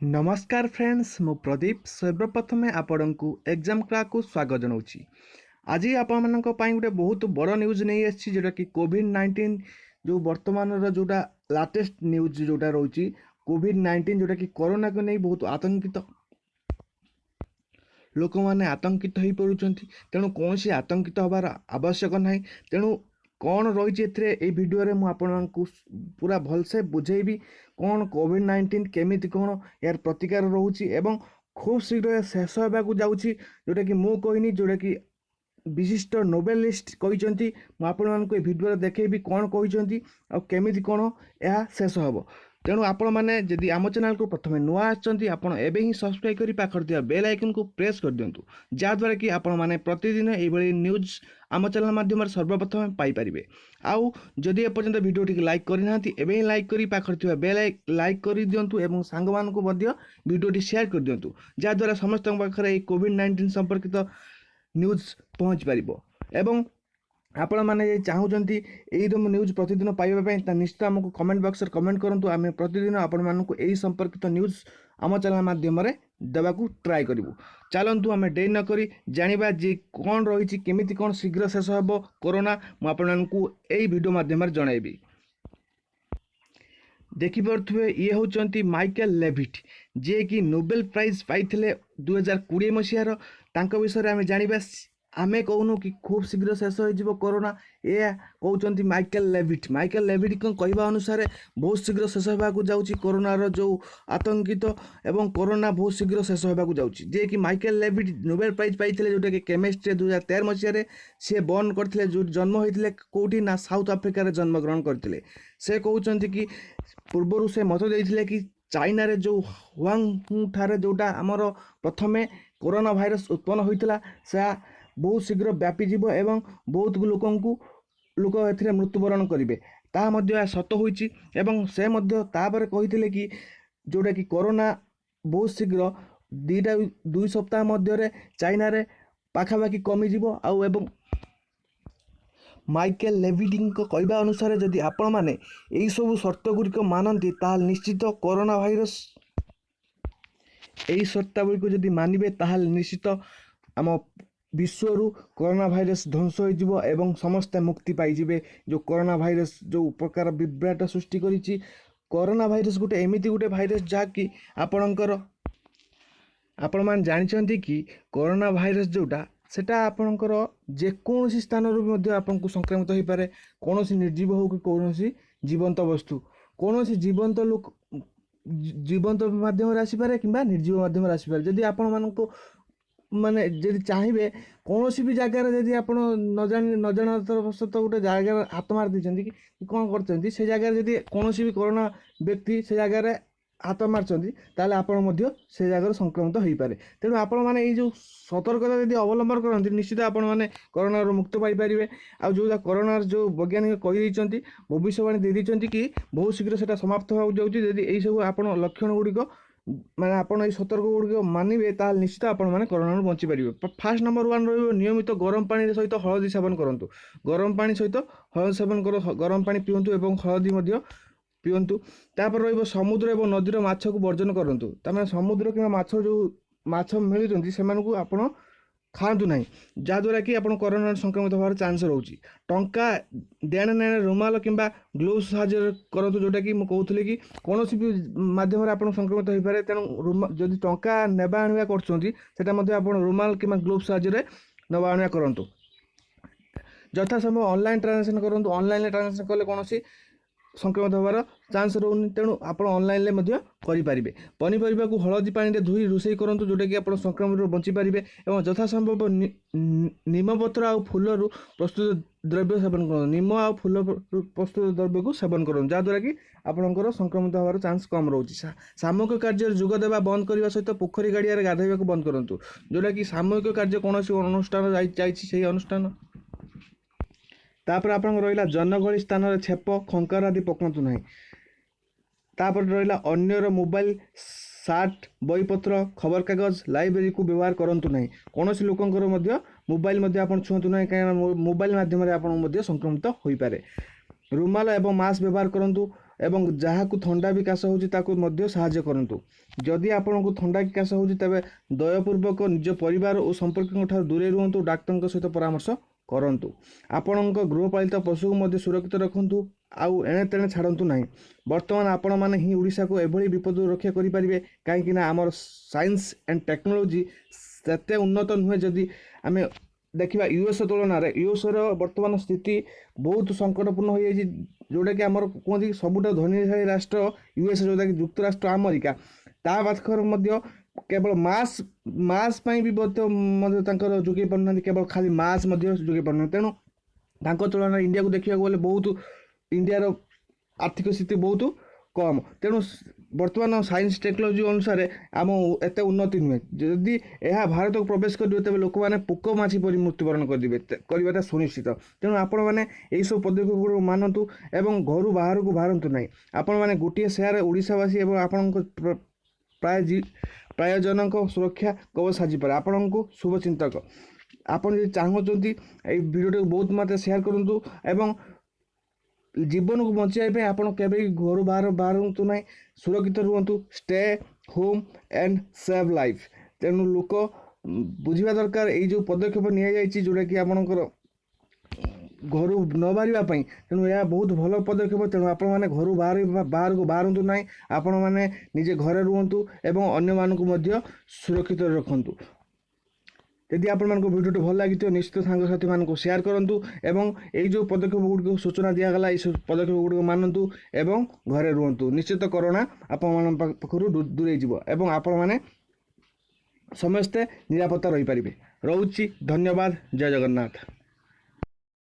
ନମସ୍କାର ଫ୍ରେଣ୍ଡସ୍, ମୁଁ ପ୍ରଦୀପ। ସର୍ବପ୍ରଥମେ ଆପଣଙ୍କୁ ଏକ୍ଜାମ୍ କ୍ରାକ୍କୁ ସ୍ୱାଗତ ଜଣାଉଛି। ଆଜି ଆପଣମାନଙ୍କ ପାଇଁ ଗୋଟେ ବହୁତ ବଡ଼ ନ୍ୟୁଜ୍ ନେଇ ଆସିଛି, ଯେଉଁଟାକି କୋଭିଡ଼-19, ଯେଉଁ ବର୍ତ୍ତମାନର ଯେଉଁଟା ଲାଟେଷ୍ଟ ନ୍ୟୁଜ୍ ଯେଉଁଟା ରହୁଛି କୋଭିଡ଼-19, ଯେଉଁଟାକି କରୋନାକୁ ନେଇ ବହୁତ ଆତଙ୍କିତ ଲୋକମାନେ ଆତଙ୍କିତ ହୋଇପଡ଼ୁଛନ୍ତି। ତେଣୁ କୌଣସି ଆତଙ୍କିତ ହେବାର ଆବଶ୍ୟକ ନାହିଁ। ତେଣୁ କ'ଣ ରହିଛି ଏଥିରେ, ଏଇ ଭିଡ଼ିଓରେ ମୁଁ ଆପଣଙ୍କୁ ପୁରା ଭଲସେ ବୁଝେଇବି କ'ଣ କୋଭିଡ଼-19, କେମିତି କ'ଣ ଏହାର ପ୍ରତିକାର ରହୁଛି ଏବଂ ଖୁବ୍ ଶୀଘ୍ର ଏହା ଶେଷ ହେବାକୁ ଯାଉଛି, ଯେଉଁଟାକି ମୁଁ କହିନି, ଯେଉଁଟାକି ବିଶିଷ୍ଟ ନୋବେଲିଷ୍ଟ କହିଛନ୍ତି। ମୁଁ ଆପଣମାନଙ୍କୁ ଏ ଭିଡ଼ିଓରେ ଦେଖେଇବି କ'ଣ କହିଛନ୍ତି ଆଉ କେମିତି କ'ଣ ଏହା ଶେଷ ହେବ। ତେଣୁ ଆପଣମାନେ ଯଦି ଆମ ଚ୍ୟାନେଲକୁ ପ୍ରଥମେ ନୂଆ ଆସିଛନ୍ତି, ଆପଣ ଏବେ ହିଁ ସବସ୍କ୍ରାଇବ୍ କରି ପାଖରେ ଥିବା ବେଲ୍ ଆଇକନ୍କୁ ପ୍ରେସ୍ କରିଦିଅନ୍ତୁ, ଯାହାଦ୍ୱାରା କି ଆପଣମାନେ ପ୍ରତିଦିନ ଏଇଭଳି ନ୍ୟୁଜ୍ ଆମ ଚ୍ୟାନେଲ ମାଧ୍ୟମରେ ସର୍ବପ୍ରଥମେ ପାଇପାରିବେ। ଆଉ ଯଦି ଏପର୍ଯ୍ୟନ୍ତ ଭିଡ଼ିଓଟିକୁ ଲାଇକ୍ କରିନାହାନ୍ତି, ଏବେ ହିଁ ଲାଇକ୍ କରି ପାଖରେ ଥିବା ବେଲ୍ ଲାଇକ୍ କରିଦିଅନ୍ତୁ ଏବଂ ସାଙ୍ଗମାନଙ୍କୁ ମଧ୍ୟ ଭିଡ଼ିଓଟି ସେୟାର କରିଦିଅନ୍ତୁ, ଯାହାଦ୍ୱାରା ସମସ୍ତଙ୍କ ପାଖରେ ଏଇ କୋଭିଡ଼-19 ସମ୍ପର୍କିତ ନ୍ୟୁଜ୍ ପହଞ୍ଚି ପାରିବ। ଏବଂ ଆପଣମାନେ ଯଦି ଚାହୁଁଛନ୍ତି ଏଇରକମ ନ୍ୟୁଜ୍ ପ୍ରତିଦିନ ପାଇବା ପାଇଁ, ତା ନିଶ୍ଚିତ ଆମକୁ କମେଣ୍ଟ ବକ୍ସରେ କମେଣ୍ଟ କରନ୍ତୁ। ଆମେ ପ୍ରତିଦିନ ଆପଣମାନଙ୍କୁ ଏହି ସମ୍ପର୍କିତ ନ୍ୟୁଜ୍ ଆମ ଚ୍ୟାନେଲ ମାଧ୍ୟମରେ ଦେବାକୁ ଟ୍ରାଏ କରିବୁ। ଚାଲନ୍ତୁ, ଆମେ ଡେରି ନକରି ଜାଣିବା ଯେ କ'ଣ ରହିଛି, କେମିତି କ'ଣ ଶୀଘ୍ର ଶେଷ ହେବ କରୋନା। ମୁଁ ଆପଣମାନଙ୍କୁ ଏଇ ଭିଡ଼ିଓ ମାଧ୍ୟମରେ ଜଣାଇବି। ଦେଖିପାରୁଥିବେ, ଇଏ ହେଉଛନ୍ତି ମାଇକେଲ ଲେଭିଟ୍, ଯିଏକି ନୋବେଲ ପ୍ରାଇଜ୍ ପାଇଥିଲେ 2020 ମସିହାର। ତାଙ୍କ ବିଷୟରେ ଆମେ ଜାଣିବା। ଆମେ କହୁନୁ କି ଖୁବ୍ ଶୀଘ୍ର ଶେଷ ହୋଇଯିବ କରୋନା, ଏହା କହୁଛନ୍ତି ମାଇକେଲ ଲେଭିଟ୍। ମାଇକେଲ ଲେଭିଟ୍ଙ୍କ କହିବା ଅନୁସାରେ ବହୁତ ଶୀଘ୍ର ଶେଷ ହେବାକୁ ଯାଉଛି କରୋନାର ଯେଉଁ ଆତଙ୍କିତ ଏବଂ କରୋନା ବହୁତ ଶୀଘ୍ର ଶେଷ ହେବାକୁ ଯାଉଛି। ଯିଏକି ମାଇକେଲ ଲେଭିଟ୍ ନୋବେଲ ପ୍ରାଇଜ୍ ପାଇଥିଲେ, ଯେଉଁଟାକି କେମିଷ୍ଟ୍ରିରେ 2013 ମସିହାରେ ସିଏ ବର୍ନ କରିଥିଲେ। ଯେଉଁ ଜନ୍ମ ହୋଇଥିଲେ କେଉଁଠି ନା ସାଉଥ ଆଫ୍ରିକାରେ ଜନ୍ମଗ୍ରହଣ କରିଥିଲେ। ସେ କହୁଛନ୍ତି କି ପୂର୍ବରୁ ସେ ମତ ଦେଇଥିଲେ କି ଚାଇନାରେ ଯେଉଁ ହୁଆଙ୍ଗ ଠାରେ ଯେଉଁଟା ଆମର ପ୍ରଥମେ କରୋନା ଭାଇରସ୍ ଉତ୍ପନ୍ନ ହୋଇଥିଲା, ସେହା ବହୁତ ଶୀଘ୍ର ବ୍ୟାପିଯିବ ଏବଂ ବହୁତ ଲୋକ ଏଥିରେ ମୃତ୍ୟୁବରଣ କରିବେ। ତାହା ମଧ୍ୟ ଏହା ସତ ହୋଇଛି। ଏବଂ ସେ ମଧ୍ୟ ତାପରେ କହିଥିଲେ କି ଯେଉଁଟାକି କରୋନା ବହୁତ ଶୀଘ୍ର 2 ସପ୍ତାହ ମଧ୍ୟରେ ଚାଇନାରେ ପାଖାପାଖି କମିଯିବ। ଆଉ ଏବଂ ମାଇକେଲ ଲେଭିଟିଙ୍କ କହିବା ଅନୁସାରେ ଯଦି ଆପଣମାନେ ଏହିସବୁ ସର୍ତ୍ତ ଗୁଡ଼ିକ ମାନନ୍ତି, ତାହେଲେ ନିଶ୍ଚିତ କରୋନା ଭାଇରସ୍, ଏହି ସର୍ତ୍ତାବଳୀକୁ ଯଦି ମାନିବେ, ତାହେଲେ ନିଶ୍ଚିତ ଆମ ବିଶ୍ୱରୁ କରୋନା ଭାଇରସ୍ ଧ୍ୱଂସ ହୋଇଯିବ ଏବଂ ସମସ୍ତେ ମୁକ୍ତି ପାଇଯିବେ। ଯେଉଁ କରୋନା ଭାଇରସ୍ ଯେଉଁ ପ୍ରକାର ବିଭ୍ରାଟ ସୃଷ୍ଟି କରିଛି, କରୋନା ଭାଇରସ୍ ଗୋଟେ ଏମିତି ଗୋଟେ ଭାଇରସ୍ ଯାହାକି ଆପଣଙ୍କର, ଆପଣମାନେ ଜାଣିଛନ୍ତି କି କରୋନା ଭାଇରସ୍ ଯେଉଁଟା, ସେଟା ଆପଣଙ୍କର ଯେକୌଣସି ସ୍ଥାନରୁ ବି ମଧ୍ୟ ଆପଣଙ୍କୁ ସଂକ୍ରମିତ ହୋଇପାରେ। କୌଣସି ନିର୍ଜୀବ ହେଉ କି କୌଣସି ଜୀବନ୍ତ ବସ୍ତୁ, କୌଣସି ଜୀବନ୍ତ ଲୋକ, ଜୀବନ୍ତ ମାଧ୍ୟମରେ ଆସିପାରେ କିମ୍ବା ନିର୍ଜୀବ ମାଧ୍ୟମରେ ଆସିପାରେ। ଯଦି ଆପଣମାନଙ୍କୁ ମାନେ ଯଦି ଚାହିଁବେ, କୌଣସି ବି ଜାଗାରେ ଯଦି ଆପଣ ନ ଜାଣି ନଜାଣତର ବଶତଃ ଗୋଟେ ଜାଗାରେ ହାତ ମାରି ଦେଇଛନ୍ତି କି କ'ଣ କରିଛନ୍ତି, ସେ ଜାଗାରେ ଯଦି କୌଣସି ବି କରୋନା ବ୍ୟକ୍ତି ସେ ଜାଗାରେ ହାତ ମାରିଛନ୍ତି, ତାହେଲେ ଆପଣ ମଧ୍ୟ ସେ ଜାଗାରୁ ସଂକ୍ରମିତ ହୋଇପାରେ। ତେଣୁ ଆପଣମାନେ ଏଇ ଯେଉଁ ସତର୍କତା ଯଦି ଅବଲମ୍ବନ କରନ୍ତି, ନିଶ୍ଚିତ ଆପଣମାନେ କରୋନାରୁ ମୁକ୍ତ ପାଇପାରିବେ। ଆଉ ଯେଉଁଟା କରୋନାର ଯେଉଁ ବୈଜ୍ଞାନିକ କହିଦେଇଛନ୍ତି, ଭବିଷ୍ୟବାଣୀ ଦେଇଦେଇଛନ୍ତି କି ବହୁତ ଶୀଘ୍ର ସେଇଟା ସମାପ୍ତ ହେବାକୁ ଯାଉଛି, ଯଦି ଏଇସବୁ ଆପଣ ଲକ୍ଷଣ ଗୁଡ଼ିକ, ମାନେ ଆପଣ ଏଇ ସତର୍କ ଗୁଡ଼ିକ ମାନିବେ, ତାହେଲେ ନିଶ୍ଚିତ ଆପଣମାନେ କରୋନାରୁ ବଞ୍ଚିପାରିବେ। ଫାର୍ଷ୍ଟ ନମ୍ବର ୱାନ୍ ରହିବ, ନିୟମିତ ଗରମ ପାଣିରେ ସହିତ ହଳଦୀ ସେବନ କରନ୍ତୁ। ଗରମ ପାଣି ସହିତ ହଳଦୀ ସେବନ କର, ଗରମ ପାଣି ପିଅନ୍ତୁ ଏବଂ ହଳଦୀ ମଧ୍ୟ ପିଅନ୍ତୁ। ତାପରେ ରହିବ, ସମୁଦ୍ର ଏବଂ ନଦୀର ମାଛକୁ ବର୍ଜନ କରନ୍ତୁ। ତାମାନେ ସମୁଦ୍ର କିମ୍ବା ମାଛ, ଯେଉଁ ମାଛ ମିଳୁଛନ୍ତି, ସେମାନଙ୍କୁ ଆପଣ ଖାଆନ୍ତୁ ନାହିଁ, ଯାହାଦ୍ୱାରା କି ଆପଣ କରୋନା ସଂକ୍ରମିତ ହେବାର ଚାନ୍ସ ରହୁଛି। ଟଙ୍କା ଦେଣ ନେଣ ରୁମାଲ କିମ୍ବା ଗ୍ଲୋଭ୍ସ ସାହାଯ୍ୟରେ କରନ୍ତୁ। ଯେଉଁଟାକି ମୁଁ କହୁଥିଲି କି କୌଣସି ବି ମାଧ୍ୟମରେ ଆପଣ ସଂକ୍ରମିତ ହୋଇପାରେ। ତେଣୁ ଯଦି ଟଙ୍କା ନେବା ଆଣିବା କରୁଛନ୍ତି, ସେଇଟା ମଧ୍ୟ ଆପଣ ରୁମାଲ କିମ୍ବା ଗ୍ଲୋଭ୍ସ ସାହାଯ୍ୟରେ ନେବା ଆଣିବା କରନ୍ତୁ। ଯଥା ସମ୍ଭବ ଅନଲାଇନ୍ ଟ୍ରାଞ୍ଜାକ୍ସନ୍ କରନ୍ତୁ। ଅନଲାଇନ୍ରେ ଟ୍ରାଞ୍ଜାକ୍ସନ୍ କଲେ କୌଣସି ସଂକ୍ରମିତ ହେବାର ଚାନ୍ସ ରହୁନି। ତେଣୁ ଆପଣ ଅନଲାଇନ୍ରେ ମଧ୍ୟ କରିପାରିବେ। ପନିପରିବାକୁ ହଳଦୀ ପାଣିରେ ଧୋଇ ରୋଷେଇ କରନ୍ତୁ, ଯେଉଁଟାକି ଆପଣ ସଂକ୍ରମଣରୁ ବଞ୍ଚିପାରିବେ। ଏବଂ ଯଥା ସମ୍ଭବ ନିମପତ୍ର ଆଉ ଫୁଲରୁ ପ୍ରସ୍ତୁତ ଦ୍ରବ୍ୟ ସେବନ କରନ୍ତୁ। ନିମ ଆଉ ଫୁଲ ପ୍ରସ୍ତୁତ ଦ୍ରବ୍ୟକୁ ସେବନ କରନ୍ତୁ, ଯାହାଦ୍ୱାରା କି ଆପଣଙ୍କର ସଂକ୍ରମିତ ହେବାର ଚାନ୍ସ କମ୍ ରହୁଛି। ସାମୂହିକ କାର୍ଯ୍ୟରେ ଯୋଗ ଦେବା ବନ୍ଦ କରିବା ସହିତ ପୋଖରୀ ଗାଡ଼ିଆରେ ଗାଧୋଇବାକୁ ବନ୍ଦ କରନ୍ତୁ। ଯେଉଁଟାକି ସାମୂହିକ କାର୍ଯ୍ୟ କୌଣସି ଅନୁଷ୍ଠାନ ଯାଇଛି, ସେଇ ଅନୁଷ୍ଠାନ। ତାପରେ ଆପଣଙ୍କର ରହିଲା, ଜନଗହଳି ସ୍ଥାନରେ ଛେପ ଖଙ୍କାର ଆଦି ପକାନ୍ତୁ ନାହିଁ। ତାପରେ ରହିଲା, ଅନ୍ୟର ମୋବାଇଲ, ସାର୍ଟ, ବହିପତ୍ର, ଖବରକାଗଜ, ଲାଇବ୍ରେରୀକୁ ବ୍ୟବହାର କରନ୍ତୁ ନାହିଁ। କୌଣସି ଲୋକଙ୍କର ମଧ୍ୟ ମୋବାଇଲ ମଧ୍ୟ ଆପଣ ଛୁଅନ୍ତୁ ନାହିଁ, କାହିଁକିନା ମୋବାଇଲ ମାଧ୍ୟମରେ ଆପଣ ମଧ୍ୟ ସଂକ୍ରମିତ ହୋଇପାରେ। ରୁମାଲ ଏବଂ ମାସ୍କ ବ୍ୟବହାର କରନ୍ତୁ। ଏବଂ ଯାହାକୁ ଥଣ୍ଡା ବି କାଶ ହେଉଛି, ତାକୁ ମଧ୍ୟ ସାହାଯ୍ୟ କରନ୍ତୁ। ଯଦି ଆପଣଙ୍କୁ ଥଣ୍ଡା କି କାଶ ହେଉଛି, ତେବେ ଦୟପୂର୍ବକ ନିଜ ପରିବାର ଓ ସମ୍ପର୍କୀୟଙ୍କ ଠାରୁ ଦୂରେଇ ରୁହନ୍ତୁ। ଡାକ୍ତରଙ୍କ ସହିତ ପରାମର୍ଶ କରନ୍ତୁ। ଆପଣଙ୍କ ଗୃହପାଳିତ ପଶୁକୁ ମଧ୍ୟ ସୁରକ୍ଷିତ ରଖନ୍ତୁ ଆଉ ଏଣେ ତେଣେ ଛାଡ଼ନ୍ତୁ ନାହିଁ। ବର୍ତ୍ତମାନ ଆପଣମାନେ ହିଁ ଓଡ଼ିଶାକୁ ଏଭଳି ବିପଦରୁ ରକ୍ଷା କରିପାରିବେ, କାହିଁକିନା ଆମର ସାଇନ୍ସ ଆଣ୍ଡ ଟେକ୍ନୋଲୋଜି ସେତେ ଉନ୍ନତ ନୁହେଁ। ଯଦି ଆମେ ଦେଖିବା ୟୁଏସ୍ଏ ତୁଳନାରେ, ୟୁଏସ୍ଏର ବର୍ତ୍ତମାନ ସ୍ଥିତି ବହୁତ ସଙ୍କଟପୂର୍ଣ୍ଣ ହୋଇଯାଇଛି। ଯେଉଁଟାକି ଆମର କୁହନ୍ତି ସବୁଠାରୁ ଧନୀଶାଳୀ ରାଷ୍ଟ୍ର ୟୁଏସ୍ଏ, ଯେଉଁଟାକି ଯୁକ୍ତରାଷ୍ଟ୍ର ଆମେରିକା, ତା ପାଖରେ ମଧ୍ୟ କେବଳ ମାସ୍କ ପାଇଁ ବି ମଧ୍ୟ ତାଙ୍କର ଯୋଗାଇ ପାରୁନାହାନ୍ତି। କେବଳ ଖାଲି ମାସ୍କ ମଧ୍ୟ ଯୋଗାଇ ପାରୁନାହାନ୍ତି। ତେଣୁ ତାଙ୍କ ତୁଳନାରେ ଇଣ୍ଡିଆକୁ ଦେଖିବାକୁ ଗଲେ ବହୁତ ଇଣ୍ଡିଆର ଆର୍ଥିକ ସ୍ଥିତି ବହୁତ କମ୍। ତେଣୁ ବର୍ତ୍ତମାନ ସାଇନ୍ସ ଟେକ୍ନୋଲୋଜି ଅନୁସାରେ ଆମ ଏତେ ଉନ୍ନତି ନୁହେଁ। ଯଦି ଏହା ଭାରତକୁ ପ୍ରବେଶ କରିବ, ତେବେ ଲୋକମାନେ ପୋକ ମାଛି ପରି ମୃତ୍ୟୁବରଣ କରିଦେବେ, କରିବାଟା ସୁନିଶ୍ଚିତ। ତେଣୁ ଆପଣମାନେ ଏହିସବୁ ପଦକ୍ଷେପ ଗୁଡ଼ିକୁ ମାନନ୍ତୁ ଏବଂ ଘରୁ ବାହାରକୁ ବାହାରନ୍ତୁ ନାହିଁ। ଆପଣମାନେ ଗୋଟିଏ ସେୟାର ଓଡ଼ିଶାବାସୀ ଏବଂ ଆପଣଙ୍କ ପ୍ରାୟଜନଙ୍କ ସୁରକ୍ଷା କବଚ ସାଜିପାରେ ଆପଣଙ୍କୁ ଶୁଭଚିନ୍ତକ। ଆପଣ ଯଦି ଚାହୁଁଛନ୍ତି, ଏଇ ଭିଡ଼ିଓଟିକୁ ବହୁତ ମାତ୍ରାରେ ସେୟାର କରନ୍ତୁ ଏବଂ ଜୀବନକୁ ବଞ୍ଚାଇବା ପାଇଁ ଆପଣ କେବେ ବି ଘରୁ ବାହାରନ୍ତୁ ନାହିଁ। ସୁରକ୍ଷିତ ରୁହନ୍ତୁ। Stay home and save life. ତେଣୁ ଲୋକ ବୁଝିବା ଦରକାର, ଏଇ ଯେଉଁ ପଦକ୍ଷେପ ନିଆଯାଇଛି, ଯେଉଁଟାକି ଆପଣଙ୍କର ଘରୁ ନ ବାହାରିବା ପାଇଁ, ତେଣୁ ଏହା ବହୁତ ଭଲ ପଦକ୍ଷେପ। ତେଣୁ ଆପଣମାନେ ଘରୁ ବାହାରକୁ ବାହାରନ୍ତୁ ନାହିଁ। ଆପଣମାନେ ନିଜେ ଘରେ ରୁହନ୍ତୁ ଏବଂ ଅନ୍ୟମାନଙ୍କୁ ମଧ୍ୟ ସୁରକ୍ଷିତ ରଖନ୍ତୁ। ଯଦି ଆପଣମାନଙ୍କୁ ଭିଡ଼ିଓଟି ଭଲ ଲାଗିଥିବ, ନିଶ୍ଚିତ ସାଙ୍ଗସାଥିମାନଙ୍କୁ ସେୟାର କରନ୍ତୁ ଏବଂ ଏଇ ଯେଉଁ ପଦକ୍ଷେପ ଗୁଡ଼ିକ ସୂଚନା ଦିଆଗଲା, ଏଇ ସବୁ ପଦକ୍ଷେପ ଗୁଡ଼ିକ ମାନନ୍ତୁ ଏବଂ ଘରେ ରୁହନ୍ତୁ। ନିଶ୍ଚିତ କରୋନା ଆପଣମାନଙ୍କ ପାଖରୁ ଦୂରେଇ ଯିବ ଏବଂ ଆପଣମାନେ ସମସ୍ତେ ନିରାପତ୍ତା ରହିପାରିବେ। ରହୁଛି, ଧନ୍ୟବାଦ। ଜୟ ଜଗନ୍ନାଥ।